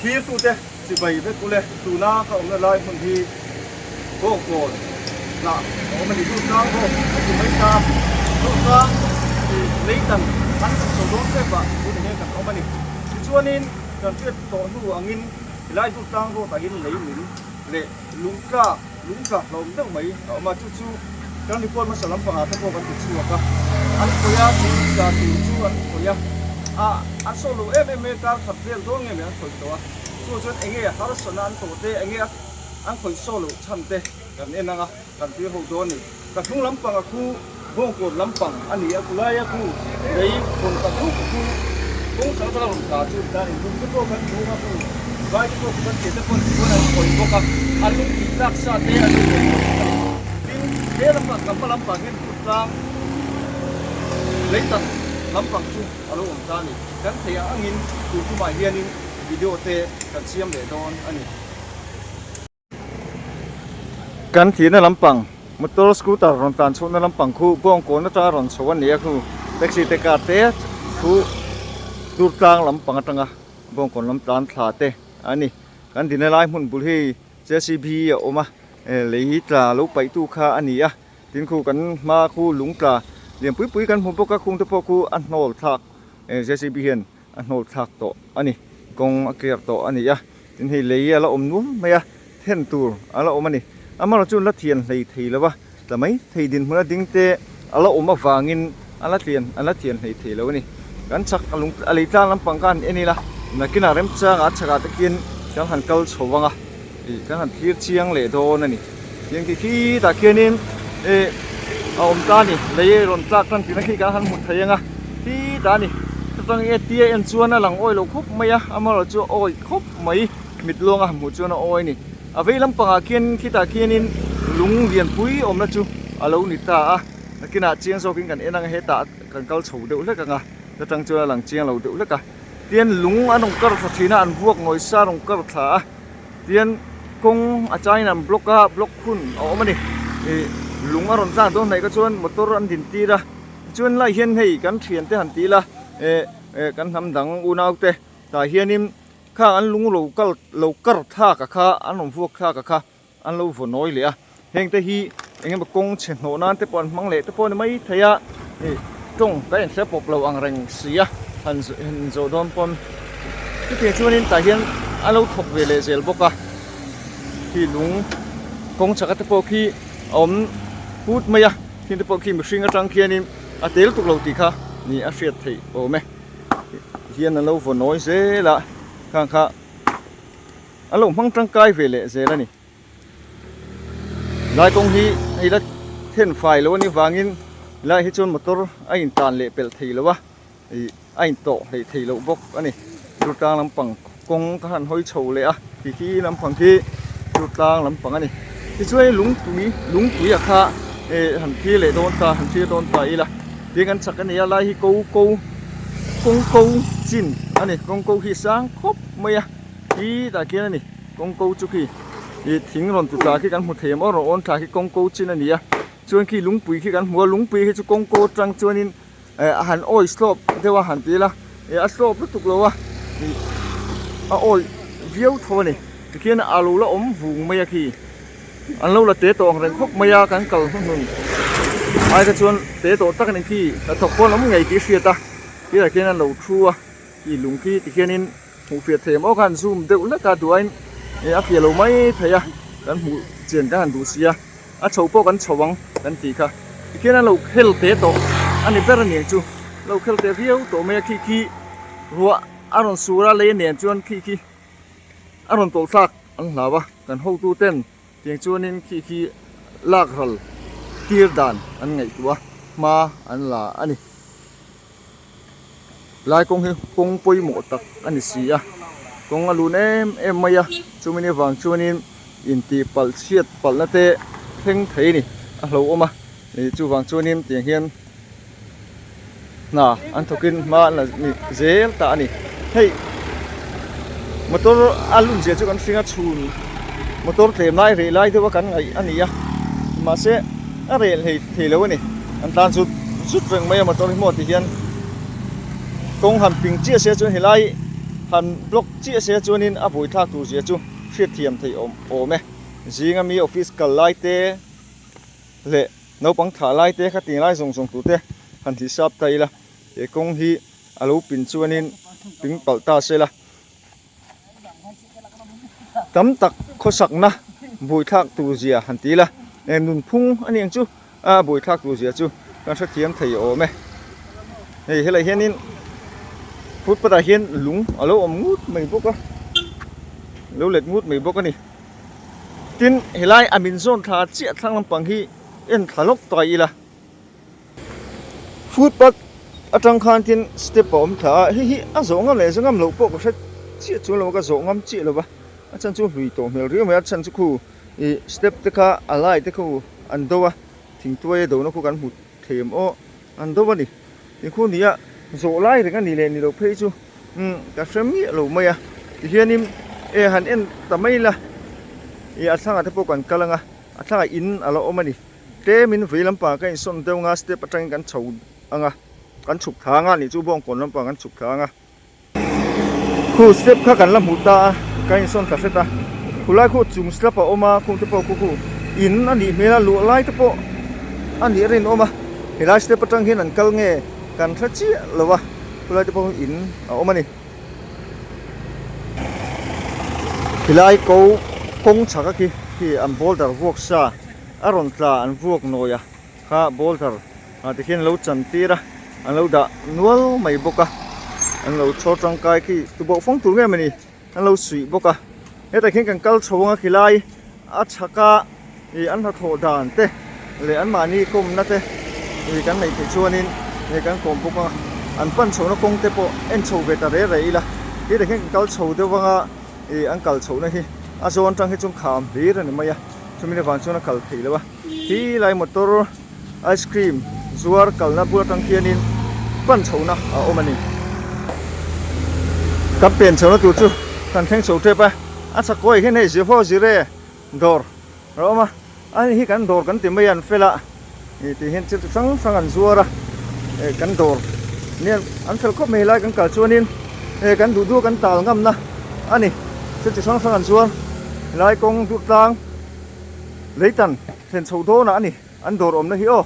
Thirtute chibai vek ule tuna ka awmna lai hmun hi Bawngkawn lah a awm a ni. Durtlang rawk a ti mai ta. Durtlang tih leitan an kan chho dawn tep ah tunah hian kan awm a ni. Tichuanin kan hriat tawh hnu angin helai Durtlang road ah hian lei min leh lungtla lungtla hlawm deuh mai a awm a, chu chu kan report hmasa lampangah te pawh kan ti chhuak a, an khawih a, chu lungtla tur chu an khawih a, ah an sawh lo em em mai a, kar khat vel dawn nge mai an khawih tawh a, chu chuan enge harsatna an tawh te, enge an khawih sawh loh chhan te kan en ang a. Kan tir ho dawn ni. Ka hnung lampang a khu Bawngkawn lampang a ni a, kulaia khu lei rawn ta duk khu kawng chang atanga rawn tla chu tan in lung te pawh kan hmu a khu vai te pawh khu kan thlir te pawh chuan an hawi bawk a, an lung tih tlak sa te an lo hawi bawk a ni. Tin, he lampang kan hma lampang hian tut tlang lei tak lampang chu a lo awm ta a ni. Kan theih ang angin tun tumah hianin video te kan siam leh dawn a ni. Kan thihna lampang motor scooter rawn tlan chhuahna lampang khu Bawngkawn atanga rawn chho a ni a khu taxi te car te khu Durtlang lampang atanga Bawngkawn lam tlan thla te a ni. Kan dina lai hmun bul hi JCB a awm a lei tla lo paih tu kha a ni a tin khu kan hma khu lung tla lian pui pui kan hmu bawk a khung te pawh khu a hnawl thlak JCB hian a hnawl thlak tawh a ni kawng a clear tawh a ni a tin hei lei a la awm nuam mai a then tur a la awm a ni amaherawhchu chu la thian hlei thei lo va tla mai thei dinhmun a ding te a la awm avangin a la tlian a la thian hlei thei lo a ni kan chhak a lung a lei tlang lampang kha han en ila nakinah remchangah a chhakah te khian kan han kal chho vang a ih kan han thlir chiang leh dawn a ni. Tiang khi khitah khianin ih a awm ta a ni lei rawn tlak tan tihna khi kan han hmu thei ang a khitah a ni chutang e tia en chuan a lang awi lo khawp mai a amaherawh chu a awi khawp mai mit luanga han hmuh chuan a awi a ni a vei lampangah khian khitah khianin lung lianpui awmna chu a lo ni ta a nakinah chiang zawkin kan en ang a hetah kan kal chho deuh hlek ang a chutang chuan a lang chiang lo deuh hlek a tian lung an rawn kar thla thin a an vuak ngawih sa a rawn kar thla a. Tian kawng a changin an block a block hun a awm a ni ih lung a rawn tlak dawn hnaih kha chuan motor an din tir a tichuan lai hian hei kan thian te han ti ila eh eh kan hnam dang unau te tah hianin khang an lung lo kal lo kar thlak a kha an rawn vuak thlak a kha an lo vaw nawi leh a. Heng te hi eng emaw kawng chhe hnawh nan te pawh an hmang leh te pawh a ni mai thei a, ih tawng ka inhre pawp lo ang reng si a, han han zawh dawn pawn chutiang chuanin tah hian a lo thawk ve leh zel bawk a, khi lung kawng chhaka te pawh khi a awm put mai a, khing te pawh khi mihring atang khianin a tel tuk lo tih kha ni a hriat theih awm e, hian an lo vaw nawi zel a, khang kha an lo hmang tangkai ve leh zel a ni. Lai kawng hi hei la then fai lo a nih vangin helaiah hi chuan motor a intan leh pelh thei lo a ih a intawh hleih thei loh bawk a ni Durtlang lampang kawng ka han hawi chho leh a ti khi lampang khi Durtlang lampang a ni tichuan lungtui lungpui a kha ih han thlir leh dawn ta han thlir dawn ta ila tin kan chak a ni a lai hi ko ko kawng ko chin a ni kawng ko hi sang khawp mai a khi tah khian a ni. Kawngko chu khi ih thing rawn tu tla khi kan hmu thei em aw rawn awn thla khi kawngko chin a ni a chuan khi lungpui khi kan hmu a lungpui hi chu kawngko atang chuanin eh a han awi slope deuh a han ti ila ih a slope lutuk lo a ih a awi viau tho a ni tikhian a lo la awm vung mai a khi an lo la te tawh ang reng khawp mai a kan kal hnuhnun ai te chuan te tawh tak a ni khi hnathawk pawh an awm ngei tih a hriat a tirah khian an lo thu a ih lung khi tikhianin. Hmuh fiah thei maw khan zoom deuh hlek a duain ih a fiah lo mai thei a kan hmuh chian kan han duh si a a chho pawh kan chho ang kan tih kha tikhian an lo khel teh tawh a ni ber aniang chu lo khel teh viau tawh mai a khi khi ruah a rawn sur a lei nen chuan khi khi a rawn tawlh thlak an hlau a kan hotu ten tiang chuanin khi khi lak ral tir dan an ngaihtuah a hma an la a ni. Lai kawng hi kawng pawimawh tak a ni si a kawng a lun em em mai a chumi ni vang chuanin intih palh chhiat palhna te thleng thei a ni a hlauhawm a ih chuvang chuanin tiang hian hna an thawkin hma an la ni zel ta a ni hei motor a lun zia chu kan hring a chhun motor tlem lai reh lai deuh a kan ngaih a ni a mahse a reh hlei thei lo a ni an tan zut zut reng mai a motor hi maw ti hian kawng han ping chiah se chuan helai. Han block chiah se chuanin a buaithlak tur zia chu hriatthiam theih awm awm e. Zinga mi office kal lai te leh naupang thlah lai te kha tinglai zawng zawng tur te han hisap ta ila he kawng hi a lo pin chuanin ping palh ta se la. Tam tak khawsakna buaithlak tur zia han ti ila eng nunphung a ni ang chu a buaithlak tur zia chu kan hrethiam thei awm e. Hei helai hianin footpath ah hian lung a lo awm ngut mai bawk a lo let ngut mai bawk a ni. Tin helai a min zawn thla chiah thlang lampang hi en thla lawk ta ila. Footpath atang khan tin step a awm thla a, hei hi a zawh ngam leh zawh ngam loh pawh ka hre chiah chuan lo a, ka zawh ngam chiah lo va, a chhan chu hlui tawh hmel riau mai a, a chhan chu khu ih step te kha a lai te khu an do a, thingtuai a dona khu kan hmu thei em aw, an do a ni, ti khu ni a zawh lai reng a ni leh ni lo phei chu umm ka hre miah lo mai a, tihianin e han en ta mai la ih a thlangah te pawh kan kal ang a, a thlangah in a la awm a ni. Tlemin vei lampang ka insawn deuh anga step atangin kan chho anga kan chhuk thla anga nih chu bawngkawn lampang kan chhuk thla anga khu step kha kan la hmuh ta a kan insawn thla hret a khulai khu chung slap a awm a khung te pawh khu khu in a nih hmel a luah lai te pawh a nih a rinawm a helai step atang hian an kal nge kan hre chiah lo a khulai te pawh in a awm a ni. Khilai ko kawng chhak a khi khi an boulder vuak sa. A rawn tla an vuak nawi a kha boulder ah ti khian lo chan tir a an lo dah nual mai bawk a an lo chhawr tangkai khi tubauh fawng tur nge mawni an lo suih bawk a hetah khian kan kal chho anga khilai a chhak a ih an hnathawh dan te leh an mahni kawmna te ih kan neih theih chuanin ih kan kawm bawk a an pan chhohna kawng te pawh en chho ve ta reh reh ila hetah khian kan kal chho deuh anga ih an kal chhohna hi a zawn tang hi chu kham hlir a ni mai a. Chumi avang chuan a kal theih loh a, khi lai motor ice cream zuar kalna bul atang khianin pan chhohna a awm a ni. Kan pen chhohna tur chu kan thleng chho tep a, a chakawih hian hei Zirhaw Zire dawr a awm a, ani hi kan dawr kan ti mai a an fel a, ih tih hian thil chi hrang hrang an zuar a, eh kan dawr nia an fel khawp mai helai kan kal chuanin eh kan duh duh a kan tal ngamna a ni thil chi hrang hrang an zuar helai kawng duh tlang leitan thlen chho dawnah a ni an dawr awmna hi aw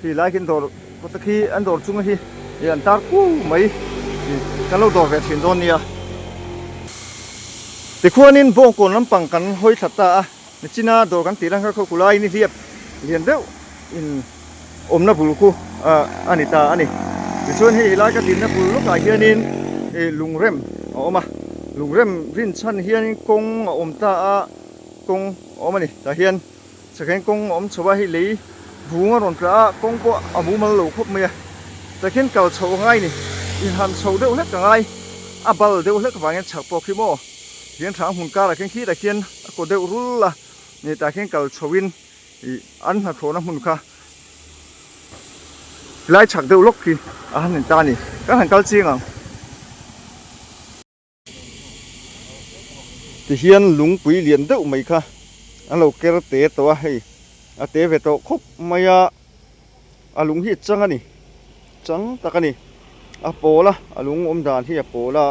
khi lai khian dawr kawt khi an dawr chunga hi ih an tar ku mai ih kan lo dawr ve thin dawn nia tikhuanin bawngkawn lampang kan hawi thla ta a. Nichina dawr kan tih lang kha khaw kulai ni hliap lian deuh in awmna bul khu a ni ta a ni. Tichuan hei helai ka dinna bul lawkah hianin ih lungrem a awm a, lungrem rin chhan hianin kawng a awm ta a, kawng a awm a ni. Tah hian sakhian kawng a awm chho a, hei lei vung a rawn tla a, kawng pawh a mumal lo khawp mai a. Tah khian kal chhoh a ngai a ni, inhan chho deuh hlek a ngai, a bal deuh hlek avangin chhak pawh khi maw. Hian hrang hmun karah khian khitah khian a kaw deuh rul a, tah khian kal chho in ih an hnathawhna hmun kha tilai chhak deuh lawk khi a han in ta a ni, kan han kal chiang ang. Tihian lungpui lian deuh mai kha an lo ker te tawh a, hei a te ve tawh khawp mai a. A lung hi a chang a ni, chang tak a ni. A pawl a, a lung awm dan hi a pawl a.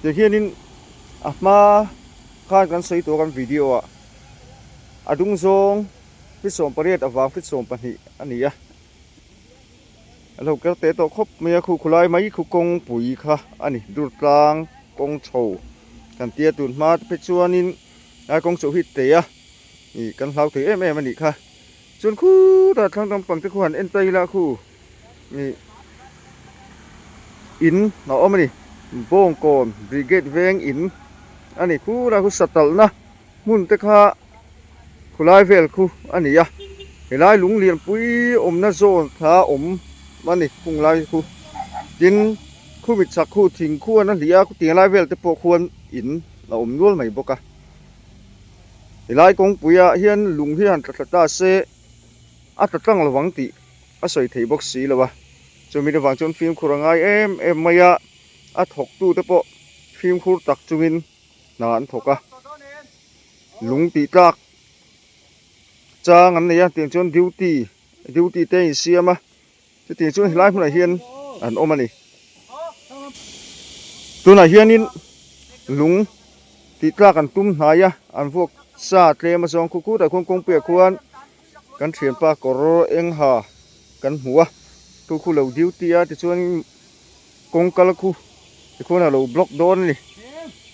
Tihianin a hma khan kan sawi tawh kan video ah a dung zawng feet 18 avang feet 12 a ni a. A lo ker teh tawh khawp mai a, khu khulai mai khu kawngpui kha a ni, Durtlang kawng chho kan tia tun hma te phei chuanin a kawng chho hi teh a, ih kan hlau thei em em a nih kha. Chuan khutah thlang lampang te khu han en ta ila khu ih in a awm a ni Bawngkawn Brigade veng in a ni khulai khu satalhna hmun te kha khulai vel khu a ni a helai lung lianpui awmna zawn kha awm a ni khung lai khu tin khumi chhak khu thing khuan a hlih a khutiang lai vel te pawh khuan in a awm nual mai bawk a. Helai kawngpuiah hian lung hi han tla thla ta se a tla tlang lovang tih a sawi thei bawk si lo a, chumi avang chuan fimkhur a ngai em em mai a, a thawktute pawh fimkhur tak chungin hna an thawk a, lung tih tlak chang an nei a tiang chuan duty duty te a insiam a. Chutiang chuan helai hmunah hian an awm a ni. Tunah hianin lung tih tlak an tum hnai a, an vuak sa tlem a zawng khu khutah khuan kawngpuiah khuan kan thianpa kawr eng ha kan hmu a, khu khu lo duty a tichuan kawng kal khu tikhuan a lo block dawn a ni.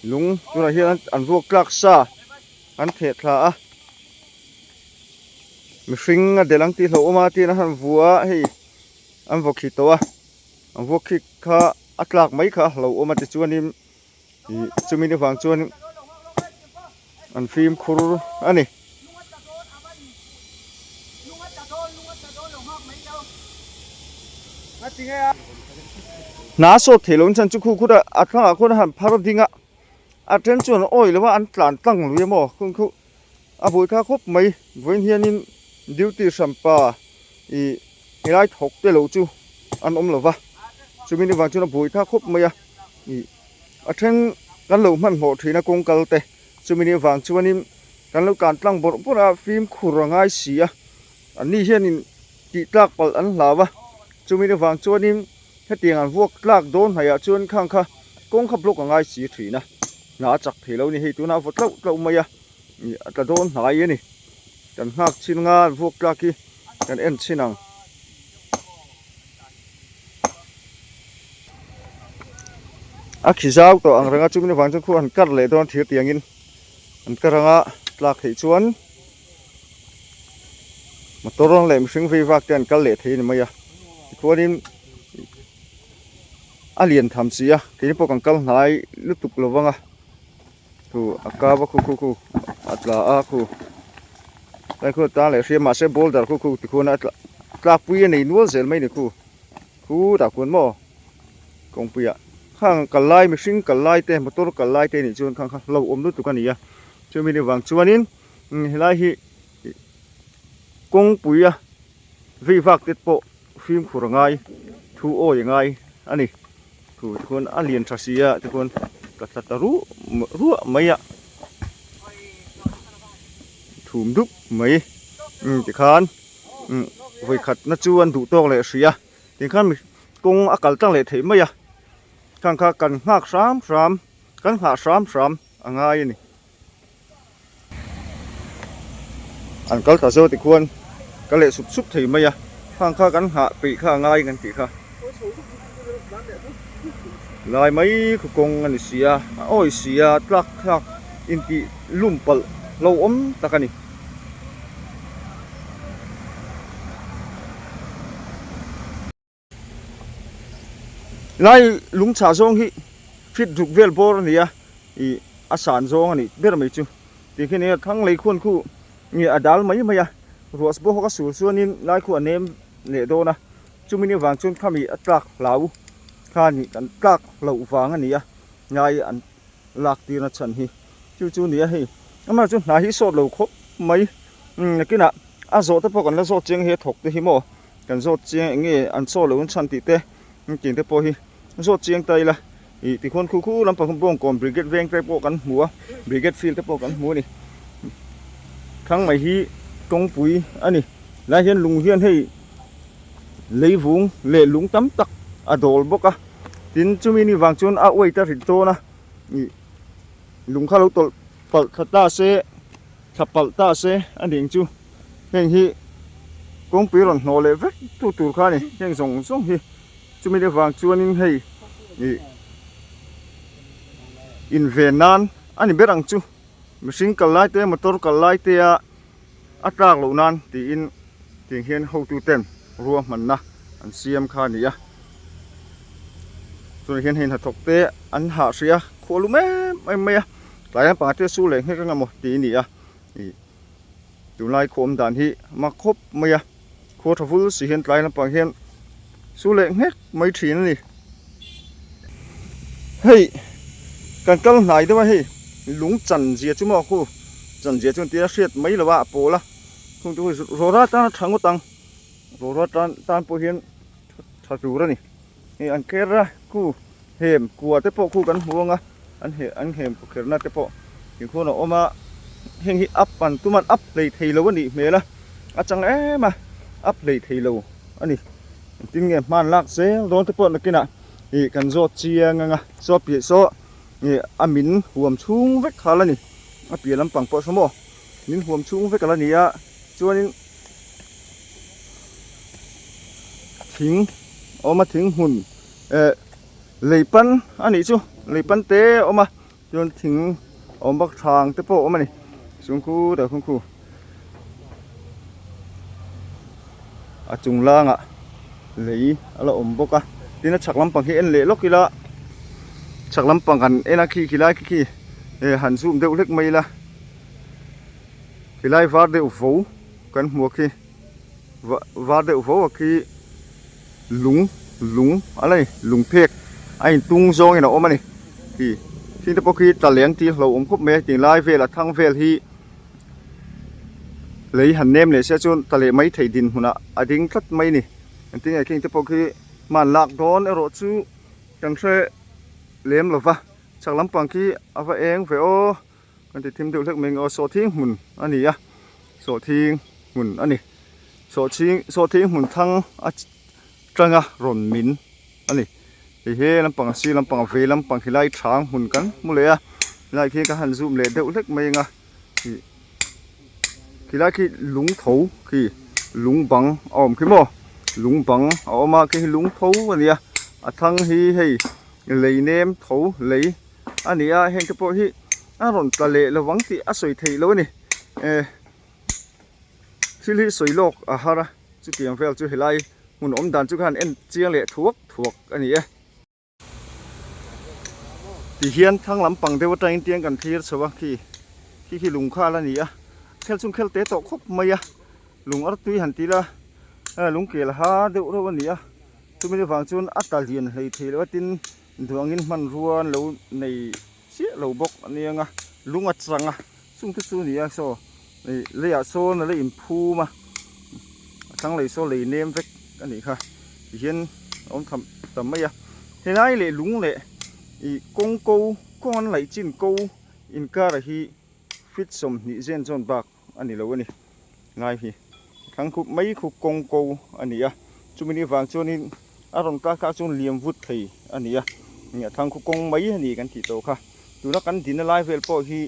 Lung tunah hian an vuak tlak sa an theh thla a. Mihring a delh ang tih hlauhawm a tiin a han vua a, hei an vaw khi tawh a, an vua khi kha a tlak mai kha a hlauhawm a tichuanin ih chumi ni vang chuan an fimkhur a ni. Hna sawt thei lo in chuan chu khu khut a a thlangah khuan a han phar ding a, a then chuan awi lo a an tlan tlang lui a maw khung khu. A buai kha khawp mai, vawiin hianin duty hranpa ih helai thawk te lo chu an awm lo va, chumi ni vang chuan a buai kha khawp mai a, ih a then kan lo hmanhmawh thin a kawng kal te, chumi ni vang chuanin kan lo tlan tlang bawrh bawrh a, fimkhur a ngai si a, an ni hianin tih tlak palh an hlau a, chumi ni vang chuanin hetiang an vuak tlak dawn hnaihah chuan khang kha kawng kha block a ngai si thin a. Hna a chak thei lo a ni hei tunah a vaw tlauh tlauh mai a ih a tla dawn hnai a ni kan nghak chin nga vuak tlak hi kan en chhin ang. A khi zau tawh ang reng a chumi avang chuan khu an kar leh dawn thir tiangin an kar anga tlak theih chuan motor leh mihring vei vak te an kal leh thei a ni mai a tichuanin. A lian tham si a keini pawh kan kal hnai lutuk lo vang a khu a kap a khu khu khu a tla a khu tlai khu a tan leh hria mahse boulder khu khu tikhuan a tla tlakpui a nei nual zel mai a ni khu khu tah khuan maw kawngpuiah khang kal lai mihring kal lai te motor kal lai te anih chuan khang kha hlauhawm lutuk a ni a chumi ni vang chuanin helai hi kawngpui a vei vak te pawh. Fimkhur a ngai, thu awi a ngai a ni. Thu te khuan a lian tha si a tikhuan ka tla ta ruh ruah mai a. Thum dup mai umm tikhan umm vawikhat na chu an duh tawk leh hrih a tikhan mi kawng a kal tlang leh theih mai a khang kha kan nghak hram hram kan nghah hram hram a ngai a ni. An kal ta zo tikhuan ka leh sup sup thei mai a, khang kha kan nghah peih kha a ngai kan tih kha. Lai mai khu kawng a ni si a, a awi si a, tlak thlak intih lum palh lo awm tak a ni. Lai lung chhah zawng hi feet ruk vel bawr a ni a, ih a san zawng a nih ber mai chu. Tih khi nia thlang lei khuan khu nge a dal mai mai a, ruah pawh hawk a sur chuanin lai khu a nem leh dawn a, chumi ni vang chuan khami a tlak hlau kha nih kan tlak loh vang a ni a, ngai an lak tirna chhan hi chu chu a ni a hei. Amaherawhchu hna hi sawt lo khawp mai, umm nakinah a zawh te pawh kan la zawt chiang hi a thawk te hi maw. Kan zawt chiang eng nge an chaw lo an chhan tih te engtin te pawh hi zawt chiang ta ila ih tikhuan khu khu lampang khan Bawngkawn Brigade veng te pawh kan hmu a Brigade field te pawh kan hmu a ni thlang mai hi kawngpui a ni lai hian lung hian hei leivung leh lung tam tak a dawl bawk a tin chumi ni vang chuan a uai ta rit dawn a ih lung kha lo tawlh palh thla ta se thla palh ta se a ning chu. Heng hi kawngpui rawn hnawh leh vek tu tur kha a ni heng zawng zawng hi chumi te vang chuanin hei ih inven nan a ni ber ang chu mihring kal lai te motor kal lai te a a tlak loh nan tiin tiang hian hotu ten ruahmanna an siam kha a ni a tunah hian hei hnathawk te an hah hrih a khual lum em em mai a tlai lampangah te su leh nghek anga maw tih a ni a ih. Tunlai khaw awm dan hi mak khawp mai a, khua tha vul si hian tlai lampang hian su leh nghek mai thin a ni. Hei kan kal hnai deuh a hei lung chan zia chu maw khu chan zia chu an tia hriat mai lo a a pawl a khung chu rawra tan a tha ngawt ang rawra tan tan pawh hian tha tur a ni hei an ker a khu hem kua te pawh khu kan hmu ang a an he an hem kherna te pawh thingkhuan a awm a heng hi up an tum a up hlei thei lo a nih hmel a a chang em a up hlei thei lo a ni engtin nge hman lak zel dawn te pawh nakinah. Ih kan zawt chiang ang a, saw piah saw ih a min huam chhung vek kha la ni, a piah lampang pawh saw maw min huam chhung vek a la ni a, chuanin thing a awm a thing hmun eh lei pan a nih chu lei pan te a awm a chuan thing a awm bawk thang te pawh a awm a ni chung khu tah khuan khu a chung langah lei a la awm bawk a tin a chhak lampang hi en leh lawk ila chhak lampang kan en a khi khi lai khi khi eh han zoom deuh hlek mai ila khi lai var deuh vo kan hmu a khi var deuh vo a khi lung lung a la ni lung phek a intung zawngin a awm a ni khi khing te pawh khi tla leng tih hlauh awm khawp mai a tinglai vel a thang vel hi. Lei han nem leh sia chuan ta leh mai thei dinhmunah a ding tlat mai a ni. Engtin nge khing te pawh khi hman lak dawn erawh chu kan hre lem lo va, chhak lampang khi a va eng ve aw kan ti thim deuh hlek mai ang aw sawhthing hmun a ni a, sawhthing hmun a ni. Sawhthing sawhthing hmun thang a tanga rawn min a ni. Hei he lampang a sir lampang a vei lampang khi lai thang hmun kan hmu leh a, helai khi ka han zoom leh deuh hlek mai ang a. Ih khilai khi lung tho khi lung bang a awm khi maw lung bang a awm a khi hi lung tho a ni a a thang hi hei lei nem tho lei a ni a heng te pawh hi a rawn tla leh lo vang tih a sawi theih loh a ni eh thil hi sawi lawk a har a chutiang vel chu helai hmun awm dan chu khan en chiang leh thuak thuak a ni e. Ti hian thlang lampang deuh atangin tiang kan thlir chho a khi khi khi lung kha a la ni a khel chung khel te tawh khawp mai a lung artui han ti ila lung kel ha deuh reuh a ni a chumi avang chuan a ta lian hlei thei lo a tin duangin hmanrua an lo nei chiah lo bawk a nia lung a chang a chung te chu a ni a saw ih leiah sawn a la inphum a a thlang lei saw lei nem vek a nih kha tihian a awm tham ta mai a helai leh lung leh ih kawng ko kawng an laih chin ko inkar hi feet 20 zen zawn bak a ni lo a ni lai hi thlang khup mai khu kawng ko a ni a chumi ni vang chuanin a rawn kal kha chuan liam vut thei a ni a a thlang khu kawng mai a ni kan tih tawh kha tuna kan dinna lai vel pawh hi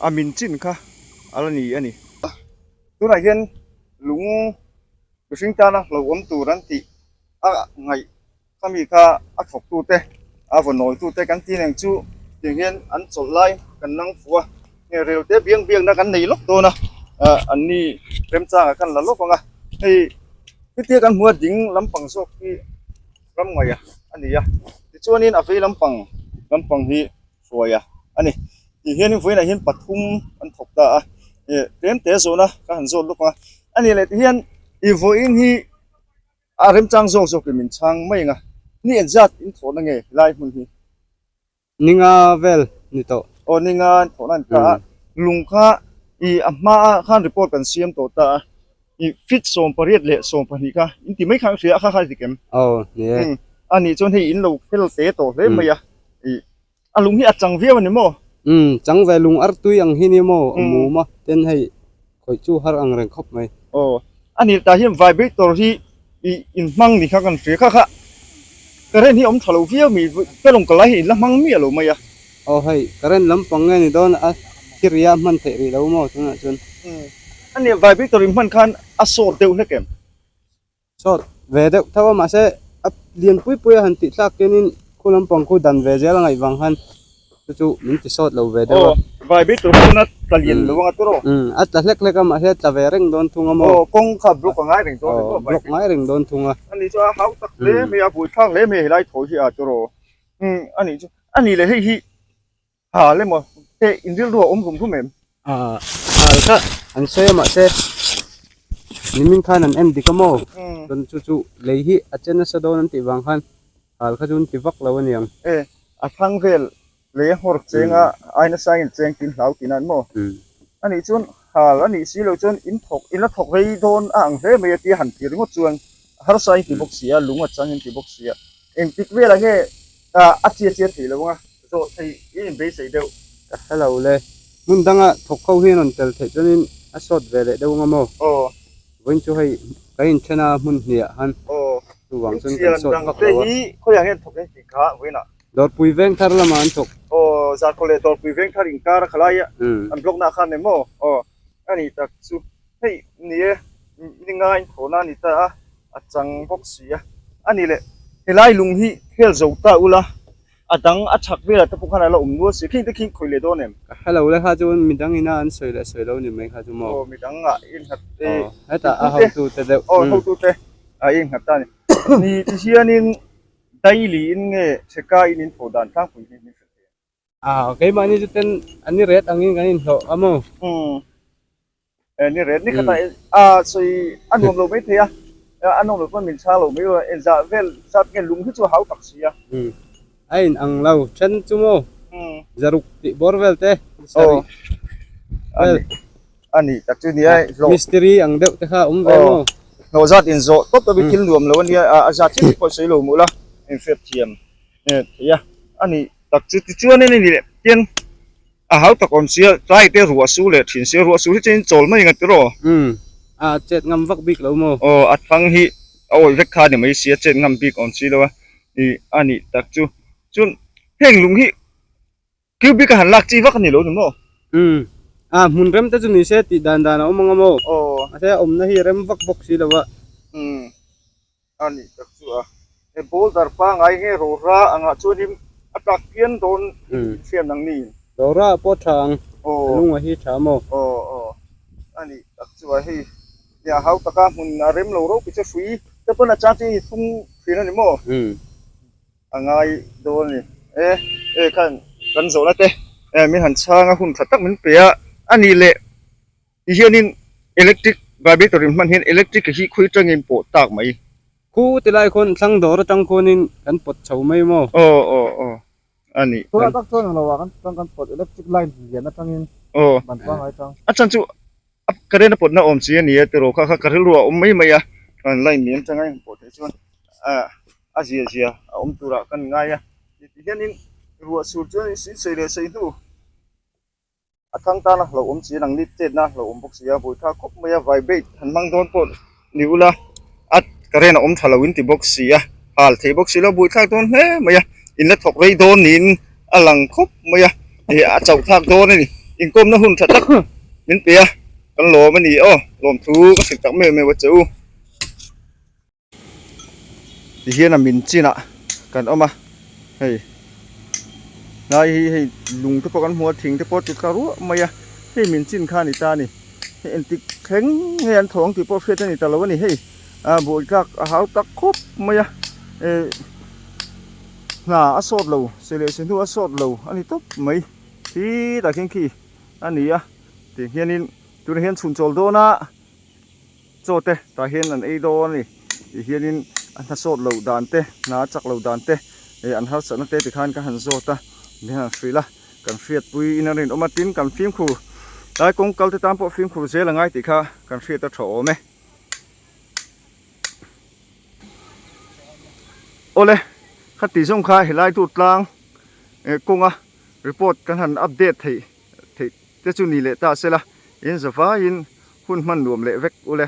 a min chin kha a la ni a ni. Tunah hian lung mihring tana hlauhawm tur an tih a ngaih Khami kha a thawktute, a vawnawitute kan ti neng chu tiang hian an chawlh lai kan nang fuh a, nge rel te biang biakna kan nei lawk dawn a, an ni remchangah kan la lawk ang a, hei hetia kan hmu a ding lampang zawk hi ramngaih a ni a, tichuanin a vei lampang lampang hi hruaia a ni. Tih hianin vawiinah hian pathum an thawk ta a, tlem te zawhna ka han zawt lawk ang a, a nih leh tihian i vawiin hi. A remchang zawk zawkin min chhang mai ang a, ni engzat in thawhna nge helai hmun hi? Ninga vel ni tawh. Aw ninga in thawhna a ni ta a, lung kha i a hmaa khan report kan siam tawh ta a, i feet 18 leh 12 kha in ti mai khan ka hria a, kha kha a dik em? Aw ni e. A nih chuan hei in lo fel te tawh hle mai a, i a lung hi a chang viau a ni maw? Umm, chang ve lung artui ang hi ni maw? A mum a, ten hei khawih chu har ang reng khawp mai. Aw, a ni tah hian vibrator hi i inhmang ni kha kan hria kha kha current hi a awm tha lo viau mai, ka lawng ka lai hi in la hmang miah lo mai a. Aw hei, current lampang nge ni dawn a thiria hman theih rih lo maw tunah chuan? Umm, a ni vibrator in hman khan a sawt deuh hlek em? Sawt ve deuh tho a mahse a lian pui pui a han tih thlak hianin khu lampang khu dan ve zel a ngaih vang khan chu chu min ti sawt lo ve deuh a. Aw vibrator pawn a tla lian lo anga tawrh aw. Umm a tla hlek hlek a mahse a tla ve reng dawn thung a maw. Aw kawng kha block a ngai reng dawn a ni maw. Block ngai reng dawn thung a. Ani chu a hau tak hle mai a buaithlak hle mai helai thawi hi a tawrh aw. Umm ani chu ani leh hei hi Hal emaw te in rilru a awm rum rum em? Aaa hal kha an sawi a mahse nimin khan an en dik a maw? Chuan chu chu lei hi a che nasa dawn an tih vang khan hal kha chu an ti vak lo a niang. E a thlang vel lei a nghawr cheng a ai nasa in cheng tin hlau tih nan maw? A nih chuan hal a nih si loh chuan in thawk in la thawk rei dawn a ang hle mai a tia han ti ringawt chuan harsa in ti bawk si a lung a chang in ti bawk si a engtik velah nge a chia chia thei lo ang a zawh thei i inbeisei deuh. Ka hre lo le. Hmun danga thawk ho hi an rawn tel theih chuanin a sawt ve leh deuh ang a maw? Aw. Vawiin chu hei ka inthen a hmun hniah han. Aw. Chuvang chuan kan sawt dang vak te lo a. hi khawiah nge an thawk em tih kha vawiinah. Dawrpui veng thar lamah an thawk. Aw Zarkawt leh Dawrpui veng thar inkar a khalai a an block naah khan emaw aw a nih tak chu hei ni e ni ngai thawhna a ni ta a a chang bawk si a a ni leh helai lung hi khel zo ta ula A dang a chhak velah te pawh khan a la awm nual si. Khing te khi khawi leh dawn em? Ka hre lo le kha chuan midang ina an sawi leh sawi lo ni mai kha chu maw? Aw midang ah i nghat e. Aw hetah a hotu te deuh. Aw hotu te ah i nghat ta a ni. Ni ti hianin daily in nge chheka in in thawh dan tlangpui hi min hrilh thei em? Ah keimahni chu ten an ni ret angin kan inhlawh a maw? Umm ni ret ni khatah a sawi a nuam lo mai thei a, a nuam lo pawn min chhang lo mai a, engzah vel zat nge lung hi chu a hau tak si a. Umm a in ang lo then chu maw? Zaruk tih bawr vel te sarih vel. A ni tak chu nia hlawh. Mistiri ang deuh te kha awm ve maw? Hlawh zat inzawh tawp tawp hi thil nuam lo a nia, a zat chiah pawh sawi lo muh la, inhriat thiam thei a, a ni tak chu tichuanin a ni leh tin a hau tak awm sia tlai te ruah su leh thin sia ruah su hi chuan in chawl mai ang a tiraw? Umm a chet ngam vak bik lo maw? Aw a thang hi a awih vek kha a ni mai sia chet ngam bik awm si lo a ih a nih tak chu chuan heng lung hi cubic a han lak chi vak a ni lo ni maw? Umm a hmun rem te chu ni se tih dan dan a awm ang a maw? Aw mahse a awmna hi rem vak bawk si lo a. Umm a nih tak chu a he boulder pangai nge rora angah chuanin a tlak pian dawn hriat ang ni. Rora ah pawh tha ang a lung a hi tha maw? Aw aw a nih tak chu a hei nia hau taka hmun a rem lo ropui chu hrui te pawn a chang chu hei thung thin a ni maw? A ngai dawn a ni e e khan kan zawhna te min han chhang a hun tha tak min pe a a nih leh. Ti hianin electric vibrator in hman hian electric hi khawi tangin pawh tak mai. Khu ti lai khawn thlang dawr atang khuanin kan pawt chho mai maw? Aw aw aw a nih. Tunah tak chuan englo ah kan tang kan pawt electric line lian atangin Aw ban pangai tang. A chan chu a current a pawtna awm chi a ni a tiraw kha kha ka rilru a awm mai mai a line lian atanga in pawh theih chuan a zia zia a awm turah kan ngai a ti hianin ruah sur chuan in sawi leh sawi hnu. A thang tana hlauhawm chi nang ni chetna hlauhawm bawk si a, buaithlak khawp mai a, vibrate han hmang dawn pawh ni ula a current a awm tha lo in ti bawk si a, hal thei bawk si lo buaithlak dawn hle mai a, in la thawk rei dawn niin a lang khawp mai a, ih a chauh thlak dawn a ni, inkawmna hun tha tak min pe a, kan lawm a ni aw, lawmthu ka hrilh tak meuh meuh a che u. Ti hian a min chinah kan awm a hei hlai hi hei lung te pawh kan hmu a thing te pawh a ti tla ruah mai a hei min chin kha a ni ta a ni hei engtik thleng nge an thawng tih pawh hriat a ni ta lo a ni hei a buai tlak a hau tak khawp mai a eh hna a sawt lo se leh se hnu a sawt lo a ni tawp mai khi tah khian khi a ni a tiang hianin tunah hian chhun chawl dawn a. Chaw te tah hian an ei dawn a ni tih hianin a hna sawt loh dan te hna a chak loh dan te eh an harsatna te tikhan ka han zawt a min han hrilh a kan hriatpui in a rinawm a tin kan fimkhur lai kawng kal te tan pawh fimkhur zel a ngai tih kha kan hriat a tha awm e. Awle khati zawng kha helai tur tlang eh kawnga report kan han update theih theih te chu ni leh ta sela in zavaiin hun hman nuam leh vek ule.